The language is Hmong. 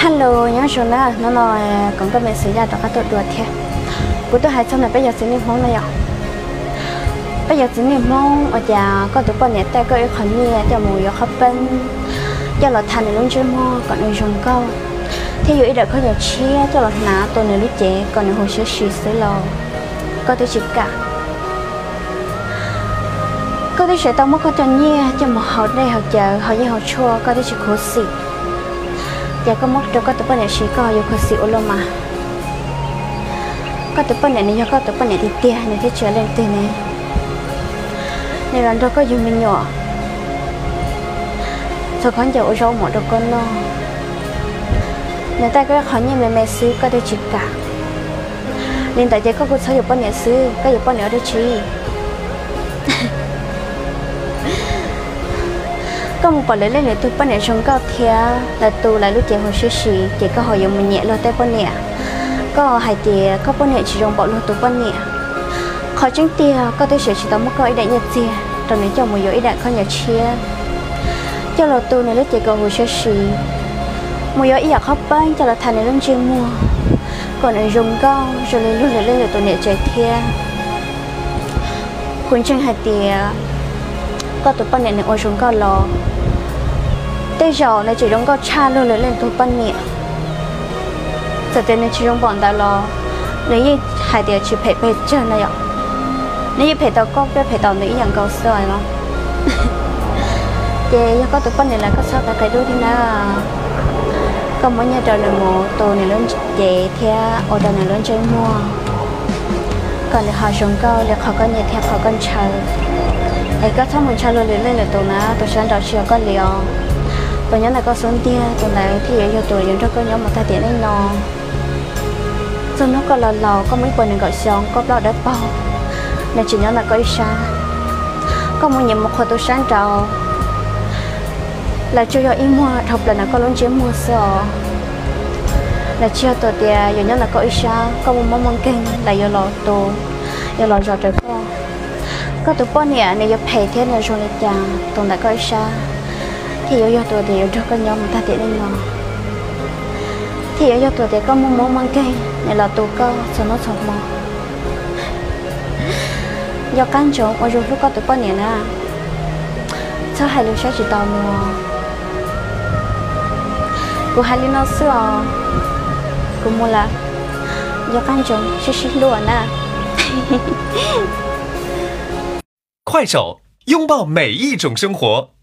Hello, nyob zoo na, hnub no kuv nkauj me xwv yaj rov qab tuaj dua thiab. Kuv tuaj hais txog ntawm peb cov txiv neej Hmoob no yom. Peb cov txiv neej Hmoob ua cas koj tus poj niam taij koj ib qho nyiaj coj mus yuav qhov peeb, coj los tha nws lub ntsej muag kom nws zoo nkauj, thiab yuav ib daim khaub ncaws tshiab coj los hnav rau nws lub cev kom nws huv siab si xwb los koj twb tsis kam. Koj twb tseem tau muab koj cov nyiaj coj mus haus dej haus cawv haus yeeb haus tshuaj koj twb tsis khuv xim, ces koj muab rau koj tus poj niam siv koj yuav khuv xim ua luaj mas. Koj tus poj niam nws yog koj tus poj niam tiag tiag nws thiaj tsis yog leej twg ne. Nws los nrog koj yug me nyuam, txhob khaub ncaws ua zaub mov rau koj noj. Nws taij koj ib qho nyiaj me me xwb koj twb tsis kam. Li ntawd ces koj kuj txhob yuav poj niam xwb, koj yuav poj niam ua dab tsi? Koj mus pom lwm leej lwm tus poj niam zoo nkauj thiab lawv tu lawv lub cev huv siab si ces koj ho yuav mus nyiam luag tej poj niam. Koj hais tias koj poj niam tsis zoo npaum luag tus poj niam. Qhov tseeb tiag koj twb tseem tsis tau muab koj ib daim nyiaj txiag rau nws coj mus yuav ib daim khaub ncaws tshiab, coj los tu nws lub cev kom huv siab si, mus yuav ib yam qhov peeb coj los tha nws lub ntsej muag kom nws zoo nkauj zoo li luag lwm leej lwm tus niam tsev thiab. Kuv ntseeg hais tias koj tus poj niam nws ua zoo nkauj los tej zaum nws tseem zoo nkauj tshaj luag lwm leej tus poj niam. Txawm tias nws tsis zoo npaum ntawd los nws yeej hais tias tsis phem pes tsawg na yom. Nws yeej phem tau koj thiab phem tau nws ib yam nkaus xwb os. Ces yog koj tus poj niam lawm koj txhob qia qia dub thiab na. Koj muab nyiaj rau nws mus tu nws lub cev thiab ua rau nws lub ntsej muag kom nws ho zoo nkauj li qhov koj nyiam thiab qhov koj ntshaw. Es koj txhob mus ntshaw luag lwm leej lwm tus na, tus sab nraud tsis yog koj li os. Tus nyob ntawm koj xub ntiag tus ntawd thiaj yuav yog tus yuav nrog koj nyob mus tag tiam neej no. Txog hnub koj los laus koj muaj ib puas nees nkaum xyoo koj plaub dawb paug, nws tsis nyob ntawm koj ib sab. Koj mus nyiam mus qhuas tus sab nraud, lawv tsuas yog ib muag dhau plaws ntawm koj lub ntsej muag xwb os. Lawv tsis yog tus tias yuav nyob ntawm koj ib sab, koj muaj mob muaj nkeeg lawv yuav los tu, yuav los zov rawv koj. Koj tus poj niam nws yuav phem thiab nws zoo li cas tus ntawm koj ib sab, thiaj yuav yog tus tias yuav nrog koj nyob mus tag tiam neej no, thiaj yuav yog tus tias koj muaj mob muaj nkeeg nws los tu koj txhua hnub txhua hmo. Nco qab ntsoov ua zoo hlub koj tus poj niam na, txhob hais lus saib tsis taus nws. Kuv hais li no xwb os, kuv mus lawm, nco qab ntsoov sib sib hlub na. 快手，拥抱每一种生活。